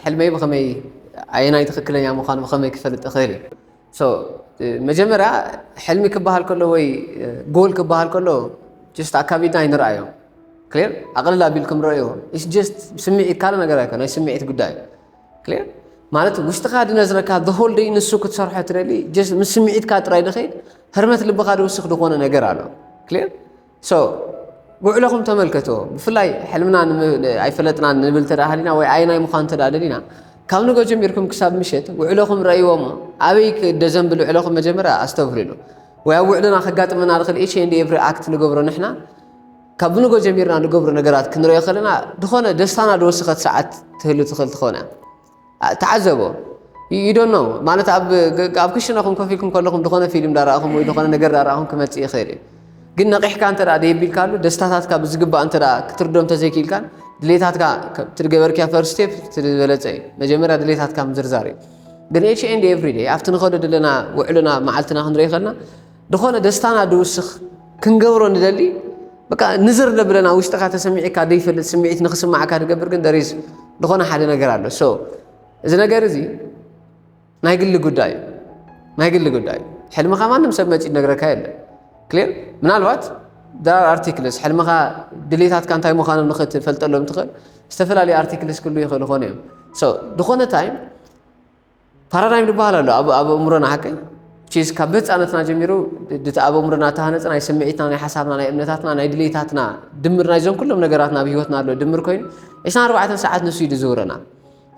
ሕልመይ ብኸመይ ኣየናይ ትኽክለኛ ምዃኑ ብኸመይ ክፈልጥ እኽእል እየ? So መጀመርያ ሕልሚ ክበሃል ከሎ ወይ ጎል ክበሃል ከሎ just ኣካቢድና ኣይንርኣዮ። ክሊር ኣቕልል ኣቢልኩም ረእዮ። It's just ስምዒት ካልእ ነገር ኣይኮነ፣ ናይ ስምዒት ጉዳይ እዩ። ክሊር ማለት ውሽጥኻ ድነዝረካ the whole day ንሱ ክትሰርሖ ትደሊ just ምስ ስምዒትካ ጥራይ ድኸይድ ህርመት ልብኻ ድውስኽ ዝኾነ ነገር ኣሎ። ክሊር so ውዕለኹም ተመልከቶ። ብፍላይ ሕልምና ንም- ኣይፈለጥናን ንብል ተዳ ሃሊና ወይ ኣይናይ ምዃን ተዳ ደሊና ካብ ንጎ ጀሚርኩም ክሳብ ምሸት ውዕለኹም ረእይዎ እሞ ኣበይ ክደ ዘንብል ውዕለኹም መጀመርያ ኣስተብህልሉ። ወይ ኣብ ውዕልና ከጋጥመና ዝኽእል each and every act ንገብሮ ንሕና ካብ ብንጎ ጀሚርና ንገብሮ ነገራት ክንሪኦ ከለና ዝኾነ ደስታና ዝወሰኸት ሰዓት ትህሉ ትኽእል ትኾነ። ተዓዘቦ ይዶኖ ማለት ኣብ ኣብ ክሽነኹም ኮፍ ኢልኩም ከለኹም ዝኾነ ፊልም ዳረኣኹም ወይ ዝኾነ ነገር ዳረኣኹም ክመጽእ ይኽእል እዩ። ግን ነቂሕካ እንተ ደኣ ደየቢልካሉ ደስታታትካ ብዝግባእ እንተ ደኣ ክትርዶ እንተዘይክኢልካን ድሌታትካ ትድገበርክያ ፈርስት ስቴፕ ትዝበለጸ እዩ። መጀመርያ ድሌታትካ ምዝርዛር እዩ። ግን each and every day ኣብቲ ንኸዶ ዘለና ውዕልና መዓልትና ክንርኢ ከለና ዝኾነ ደስታና ድውስኽ ክንገብሮ ንደሊ በቃ ንዝር ደብለና ውሽጥካ ተሰሚዕካ ደይፈልጥ ስምዒት ንክስማዕካ ትገብር ግን ደሪዝ ዝኾነ ሓደ ነገር ኣሎ። So እዚ ነገር እዚ ናይ ግሊ ጉዳይ እዩ። ናይ ግሊ ጉዳይ እዩ። ሕልምኻ ማንም ሰብ መፂ ነግረካ የለ። ክሊር ምናልባት ዳር ኣርቲክልስ ሕልምኻ ድሌታትካ እንታይ ምዃኖም ንክትፈልጠሎም ትኽእል ዝተፈላለዩ ኣርቲክልስ ክሉ ይኽእሉ ኾኑ እዮም። So ዝኾነ ታይም ፓራዳይም ዝበሃል ኣሎ ኣብ ኣብ ኣእምሮና ሓቀይ ቺዝ ካብ ህፃነትና ጀሚሩ ድቲ ኣብ ኣእምሮና እተሃነፀ ናይ ስምዒትና ናይ ሓሳብና ናይ እምነታትና ናይ ድሌታትና ድምር ናይዞም ኩሎም ነገራትና ኣብ ህይወትና ኣሎ ድምር ኮይኑ ዕስራን ኣርባዕተን ሰዓት ንሱ እዩ ዝዝውረና።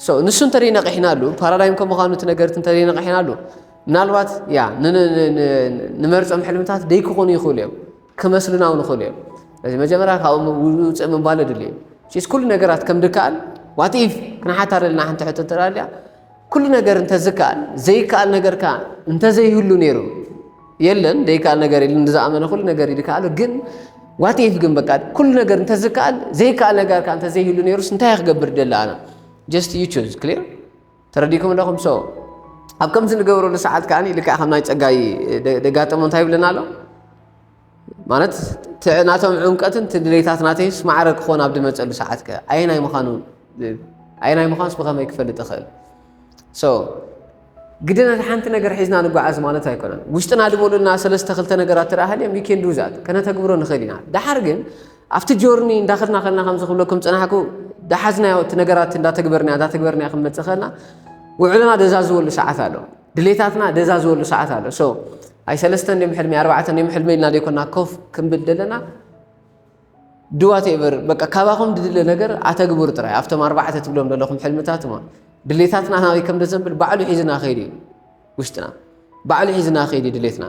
So ንሱ እንተደይ ነቂሕናሉ ፓራዳይም ከምዃኑ እቲ ነገርት እንተደይ ነቂሕናሉ ምናልባት ያ ንመርፆም ሕልምታት ደይክኾኑ ይኽእሉ እዮም። ክመስሉና እውን ይኽእሉ እዮም። ስለዚ መጀመርያ ካብኡ ውፅእ ምባል ድል እዩ። ቺስ ኩሉ ነገራት ከም ድከኣል ዋት ኢፍ ክንሓታ ደለና ሓንቲ ሕቶ እንተዳልያ ኩሉ ነገር እንተዝከኣል ዘይከኣል ነገርካ እንተዘይህሉ ነይሩ የለን ዘይከኣል ነገር የለን ዝኣመነ ኩሉ ነገር ይድከኣሉ ግን ዋት ኢፍ ግን በቃ ኩሉ ነገር እንተዝከኣል ዘይከኣል ነገርካ እንተዘይህሉ ነይሩስ እንታይ ክገብር ደለ ኣነ just you choose clear ተረዲኩም ኣለኹም so ኣብ ከምዚ ንገብረሉ ሰዓት ከዓኒ ልክዕ ከም ናይ ፀጋይ ደጋጠሞ እንታይ ይብለና ኣሎ ማለት ናቶም ዕምቀትን ድሌታት ናተይስ ማዕረ ክኾን ኣብ ድመፀሉ ሰዓት ከ ኣየናይ ምዃኑ ኣየናይ ምዃንስ ብኸመይ ክፈልጥ እኽእል so ግደ ነቲ ሓንቲ ነገር ሒዝና ንጓዓዝ ማለት ኣይኮነን ውሽጥና ድበሉልና ሰለስተ ክልተ ነገራት ትረኣ ሃልዮም you can do that ከነተግብሮ ንኽእል ኢና ደሓር ግን ኣብቲ ጆርኒ እንዳኸድና ከልና ከም ዝኽብለኩም ፅናሕኩ ዳሓዝናዮ እቲ ነገራት እንዳተግበርና እንዳተግበርና ክንመፅእ ከልና ውዕልና ደዛዝበሉ ሰዓት ኣሎ ድሌታትና ደዛዝበሉ ሰዓት ኣሎ so ኣይ ሰለስተ እንዲም ሕልሚ ኣርባዕተ እንዲም ሕልሚ ኢልና ዘይኮና ኮፍ ክንብል ዘለና ድዋት ኤቨር በቃ ካባኹም ድድለ ነገር ኣተግብሩ ጥራይ ኣብቶም ኣርባዕተ ትብሎም ዘለኹም ሕልምታት እሞ ድሌታትና ናበይ ከም ደዘንብል ባዕሉ ሒዝና ከይድ እዩ ውሽጥና ባዕሉ ሒዝና ከይድ እዩ ድሌትና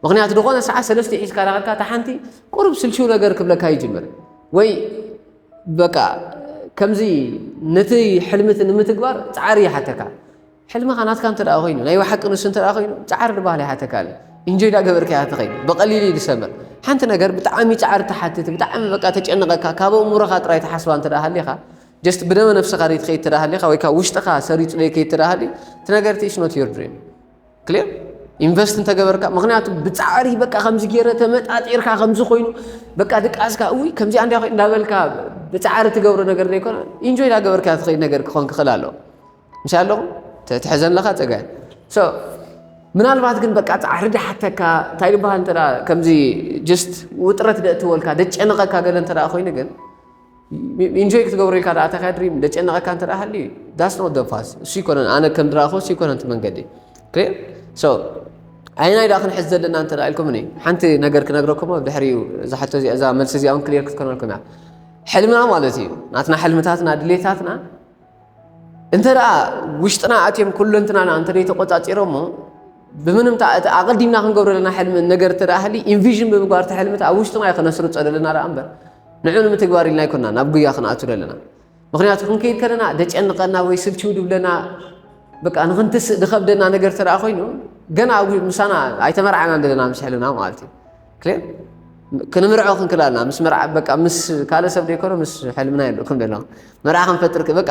ምክንያቱ ዝኾነ ሰዓት ሰለስተ ሒዝካ ዳኸድካ እታ ሓንቲ ቁሩብ ስልችው ነገር ክብለካ ይጅምር ወይ በቃ ከምዚ ነቲ ሕልምቲ ንምትግባር ፃዕሪ ይሓተካ ሕልምኻ ናትካ እንተ ደኣ ኮይኑ ናይ ብሓቂ ንሱ እንተ ደኣ ኮይኑ ፃዕሪ ዝበሃል ይሓተካ ኣሎ ኢንጆይ ዳገበርካያ ትኸይድ ብቐሊሉ እዩ ዝሰምር ሓንቲ ነገር ብጣዕሚ ፃዕሪ ትሓትት ብጣዕሚ በቃ ተጨንቐካ ካብ ኣእምሮኻ ጥራይ ትሓስባ እንተ ደኣ ሃሊኻ ጀስት ብደመ ነፍስኻ ዘይትኸይድ እንተ ደኣ ሃሊኻ ወይ ካብ ውሽጥኻ ሰሪፁ ዘይከይድ እንተ ደኣ ሃልዩ እቲ ነገር እቲ is not your dream ክሊር ኢንቨስት እንተገበርካ ምክንያቱ ብፃዕሪ በቃ ከምዚ ገይረ ተመጣጢርካ ከምዚ ኮይኑ በቃ ድቃስካ እውይ ከምዚኣ እንዲያ ኮይን እንዳበልካ ብፃዕሪ ትገብሮ ነገር ዘይኮነ ኢንጆይ እንዳገበርካ ትኸይድ ነገር ክኾን ክኽእል ኣለዎ ምስ ኣለኹ ትሕዘን ኣለኻ ፀጋይ ምናልባት ግን በቃ ፃዕሪ ድሓተካ እንታይ ዝበሃል እንተ ከምዚ ጀስት ውጥረት ደእትወልካ ደጨነቐካ ገለ እንተ ኮይኑ ግን ኢንጆይ ክትገብሮ ኢልካ ደኣ ተካ ድሪም ደጨነቐካ እንተ ሃልዩ that's not the path እሱ ይኮነን ኣነ ከም ድረኣኹ እሱ ይኮነን እቲ መንገዲ ክሊር so ኣይናይ ደኣ ክንሕዝ ዘለና እንተ ኢልኩምኒ ሓንቲ ነገር ክነግረኩም ኣብ ድሕሪኡ እዛ ሕቶ እዚኣ እዛ መልሲ እዚኣ እውን ክሊር ክትኮነልኩም እያ ሕልምና ማለት እዩ ናትና ሕልምታትና ድሌታትና እንተ ደኣ ውሽጥና ኣትዮም ኩለንትናና እንተ ተቆጻጺሮሞ ብምንም ኣቐዲምና ክንገብሮ ዘለና ሕልሚ ነገር እንተ ደኣ ህሊ ኢንቪዥን ብምግባር እቲ ሕልምቲ ኣብ ውሽጥና እዩ ከነስርጾ ዘለና ደኣ እምበር ንዑ ንምትግባር ኢልና ኣይኮና ናብ ጉያ ክንኣቱ ዘለና ምክንያቱ ክንከይድ ከለና ደጨንቀና ወይ ስልችው ድብለና በቃ ንክንትስእ ድኸብደና ነገር ተደኣ ኮይኑ ገና ምሳና ኣይተመርዓናን ዘለና ምስ ሕልና ማለት እዩ ክሌር ክንምርዖ ክንክላልና ምስ መርዓ በቃ ምስ ካልእ ሰብ ዘይኮነ ምስ ሕልምና የለ ከም ደለኹ መርዓ ክንፈጥር በቃ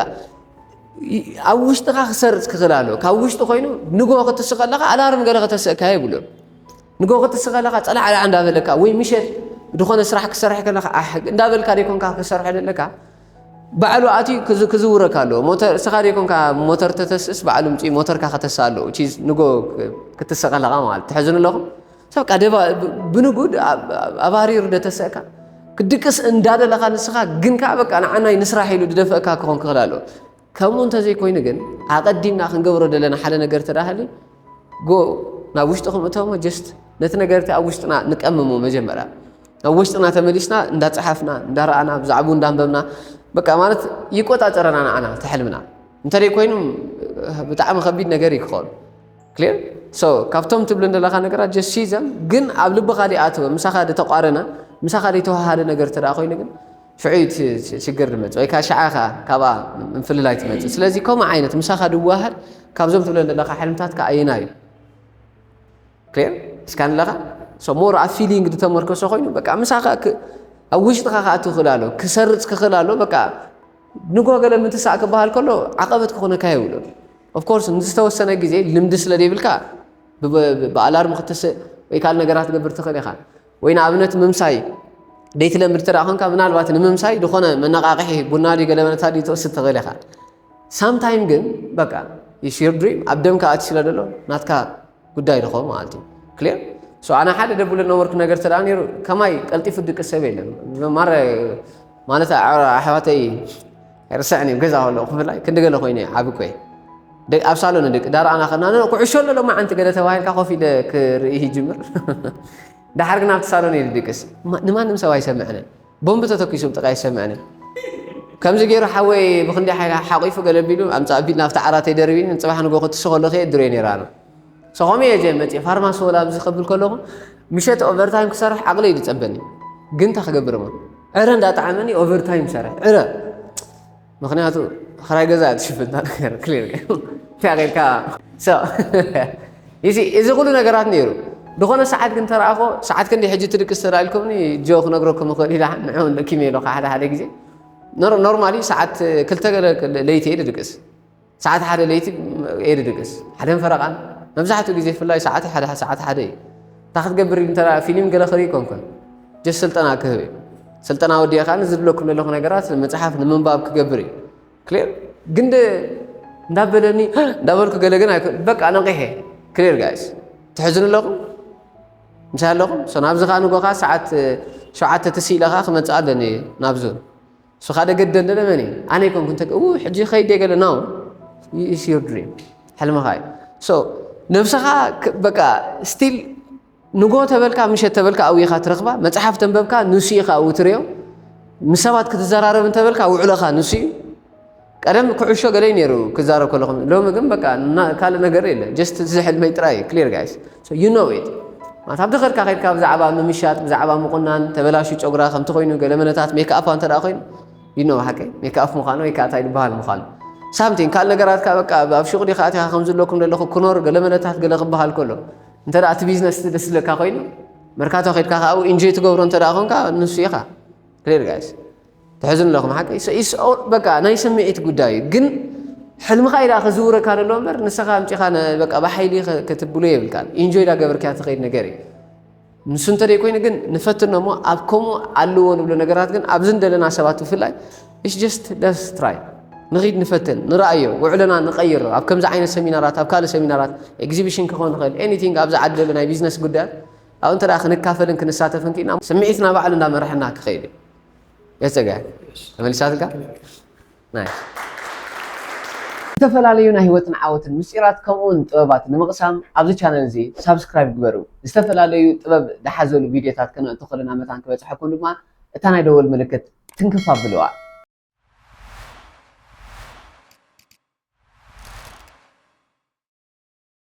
ኣብ ውሽጥኻ ክሰርፅ ክኽእል ኣለዎ ካብ ውሽጢ ኮይኑ ንጎ ክትስእ ከለካ ኣላርም ገለ ከተስእካ የብሉ ንጎ ክትስእ ከለካ ፀላዕላዕ እንዳበለካ ወይ ምሸት ዝኾነ ስራሕ ክሰርሕ ከለካ ኣሕ እንዳበልካ ዘይኮንካ ክሰርሖ ዘለካ ባዕሉ ኣትዩ ክዝ- ክዝውረካ ኣለዎ። ሞተር እስኻ ደይኮንካ ሞተር ተተስእስ፣ ባዕሉ ምፅኡ ሞተርካ ከተስእ ኣለዎ። ቺዝ ንጎ ክትስእ ከለኻ ማለት ትሕዝኑ ኣለኹም። ሰብ በቃ ደባ ብ- ብንጉድ ኣብ- ኣብ- ኣባሪሩ ደተሰእካ ክድቅስ እንዳደለኻ ንስኻ ግን ከዓ በቃ ንዓናይ ንስራሕ ኢሉ ድደፈእካ ክኾን ክኽእል ኣለዎ። ከምኡ እንተዘይኮይኑ ግን ኣቐዲምና ክንገብሮ ደለና ሓደ ነገር ተዳሃሊ ጎ ናብ ውሽጥኹም እተሞ ጀስት ነቲ ነገር እቲ ኣብ ውሽጥና ንቀምሞ መጀመርያ ናብ ውሽጥና ተመሊስና እንዳፀሓፍና እንዳረኣና ብዛዕባኡ እንዳንበብና በቃ ማለት ይቆፃፀረና ንዓና ተሕልምና እንተደይ ኮይኑ ብጣዕሚ ከቢድ ነገር እዩ ክኸውን ክሊር ሶ ካብቶም ትብሉ እንደለካ ነገራት ጀስት ሲዘም ግን ኣብ ልብኻ ዲኣተወ ምሳኻ ድተቋረነ ምሳኻ ደይተዋሃደ ነገር ተደኣ ኮይኑ ግን ሽዑ እዩ እቲ ሽግር ድመፅእ ወይ ከዓ ሽዓ ኢኻ ካብኣ ምፍልላይ ትመፅእ ስለዚ ከምኡ ዓይነት ምሳኻ ድዋሃድ ካብዞም ትብለ እንደለካ ሕልምታት ከዓ ኣየና እዩ ክሊር እስካ ንለካ ሞር ኣብ ፊሊንግ ዝተመርከሰ ኮይኑ በቃ ምሳኻ ኣብ ውሽጥኻ ክኣቱ ክኽእል ኣሎ ክሰርፅ ክኽእል ኣሎ በቃ ንጎ ገለ ምትሳእ ክበሃል ከሎ ዓቐበት ክኾነካ የብሉን ኦፍኮርስ ንዝተወሰነ ግዜ ልምዲ ስለ ዘይብልካ ብኣላርም ክትስእ ወይ ካልእ ነገራት ትገብር ትኽእል ኢኻ ወይ ንኣብነት ምምሳይ ደይትለምድ እንተ ኮንካ ምናልባት ንምምሳይ ዝኾነ መነቓቕሒ ቡና ድዩ ገለ መለታ ድዩ ትወስድ ትኽእል ኢኻ ሳምታይም ግን በቃ is your dream ኣብ ደምካ ኣትዩ ስለ ዘሎ ናትካ ጉዳይ ድኾ ማለት እዩ ክሊር ሶ ኣነ ሓደ ደብለ ነበርኩ ነገር ተደኣ ነይሩ ከማይ ቀልጢፉ ድቅስ ሰብ የለን ማረ ማለት ኣሕዋ- ኣሕዋተይ ኣይርስዕን እዮም ገዛ ከለኹ ብፍላይ ክንዲ ገለ ኮይነ ዓቢ ኮየ ደ- ኣብ ሳሎን ደቂ ዳር ኣና ከና ኩዕሾ ኣሎ ሎማዓንቲ ገለ ተባሂልካ ኮፍ ኢለ ክርኢ ይጅምር ዳሓር ግን ኣብቲ ሳሎን እየ ድድቅስ ማ- ንማንም ሰብ ኣይሰምዕንን ቦምብ ተተኪሱ ብጥቃ ኣይሰምዕንን ከምዚ ገይሩ ሓወይ ብክንደይ ሓይላ ሓቂፉ ገለ ቢሉ ኣምፃእ ቢል ናብቲ ዓራተይ ደርቢኒ ንፅባሕ ንጎ ክትሱ ከሎ ከየ ድርዮ ነይራ ኣሎ ሰኸሚ እየ ጀ መፅእ ፋርማሲ ወላ ኣብዚ ከብል ከለኹ ምሸት ኦቨርታይም ክሰርሕ ዓቕሊ እዩ ዝፀበኒ ግን እንታይ ክገብር እሞ ዕረ እንዳጣዕመኒ ኦቨርታይም ሰርሕ ዕረ ምክንያቱ ክራይ ገዛ እያ ትሽፍን እታ ነገር ክሊር እንታይ ጌርካ So፣ you see፣ እዚ ኩሉ ነገራት ነይሩ ዝኾነ ሰዓት ግን ተረኣኾ ሰዓት ክንዲ ሕጂ ትድቅስ ተረኢልኩምኒ ጆ ክነግረኩም ይኽእል ኢላ ንዑ ለኪመ ኢሎካ ሓደ ሓደ ግዜ ኖር- ኖርማሊ ሰዓት ክልተ ገለ ለይቲ እየ ድድቅስ ሰዓት ሓደ ለይቲ እየ ድድቅስ ሓደን ፈረቓን መብዛሕትኡ ግዜ ፍላይ ሰዓት ሓደ ሰዓት ሓደ እዩ እንታይ ክትገብር እንተ ፊልም ገለ ክርኢ ኮንኩን ጀስ ስልጠና ክህብ እዩ ስልጠና ወዲእካ ንዝብለኩም ዘለኹ ነገራት መፅሓፍ ንምንባብ ክገብር እዩ ክሊር ግን ደ- እንዳበለኒ እንዳበልኩ ገለ ግን ኣይኮ- በቃ ነቂሐ ክሊር ጋይስ ትሕዝኑ ኣለኹም ምሳይ ኣለኹም ሶ ናብዚ ከዓ ንጎኻ ሰዓት ሸውዓተ ትስኢለኻ ክመፅእ ኣለኒ ናብዙ ሶ ካደ ገደ እንደለመኒ ኣነ ይኮንኩ እንተ ው ሕጂ ከይደ ገለ ናው is your dream ሕልምኻ እዩ ሶ ነብስኻ ክ- በቃ ስቲል ንጎ ተበልካ ምሸት ተበልካ ኣብኻ ትረኽባ መፅሓፍ ተንበብካ ንሱ ኢኻ ኣብኡ ትሪኦ ምስ ሰባት ክትዘራረብ እንተበልካ ውዕለኻ ንሱ እዩ ቀደም ኩዕሾ ገለይ ነይሩ ክዛረብ ከለኹም ሎሚ ግን በቃ እና ካልእ ነገር የለ just እዚ ሕልመይ ጥራይ እዩ clear guys so you know it ማለት ኣብ ድኸድካ ከድካ ብዛዕባ ምምሻጥ ብዛዕባ ምቁናን ተበላሹ ጨጉራ ከምቲ ኮይኑ ገለ መነታት ሜክኣፓ እንተ ደኣ ኮይኑ you know ሓቀይ ሜክኣፕ ምዃኑ ወይ ከዓ እንታይ ዝበሃል ምዃኑ something ካልእ ነገራት ከዓ በቃ ኣብ ሹቕ ዲኻ ኣቲኻ ከም ዘለኩም ዘለኹ ክኖር ገለ መነታት ገለ ክበሃል ከሎ እንተ ደኣ እቲ ቢዝነስ ደስ ዝለካ ኮይኑ መርካቶ ከድካ ከዓ ኣብኡ ኢንጆይ ትገብሮ እንተ ደኣ ኮንካ ንሱ ኢኻ clear guys ትሕዝኑ ኣለኹም ሓቂ በቃ ናይ ስምዒት ጉዳይ እዩ ግን ሕልምኻ ኢዳ ክዝውረካ ዘሎ እምበር ንስኻ ኣምፂኻ በቃ ብሓይሊ ክትብሎ የብልካን ኢንጆይ ዳ ገበርካያ ትኸይድ ነገር እዩ ንሱ እንተ ደይኮይኑ ግን ንፈትኖ እሞ ኣብ ከምኡ ኣለዎ ንብሎ ነገራት ግን ኣብዚ እንደለና ሰባት ብፍላይ it's just let's try ንኺድ ንፈትን ንረኣዮ ውዕለና ንቐይሮ ኣብ ከምዚ ዓይነት ሰሚናራት ኣብ ካልእ ሰሚናራት ኤግዚቢሽን ክኾን ይኽእል anything ኣብዚ ዓዲ ዘሎ ናይ ቢዝነስ ጉዳያት ኣብ እንተ ክንካፈልን ክንሳተፍን ክኢልና ስምዒትና ባዕሉ እንዳመርሐና ክኸይድ እዩ የፀጋ ተመሊሳትልካ ናይ ዝተፈላለዩ ናይ ህይወትን ዓወትን ምስጢራት ከምኡውን ጥበባት ንምቕሳም ኣብዚ ቻነል እዚ ሳብስክራይብ ግበሩ ዝተፈላለዩ ጥበብ ዝሓዘሉ ቪድዮታት ከነእቱ ከለና መታን ክበፅሐኩም ድማ እታ ናይ ደወል ምልክት ትንክፍ ኣብልዋ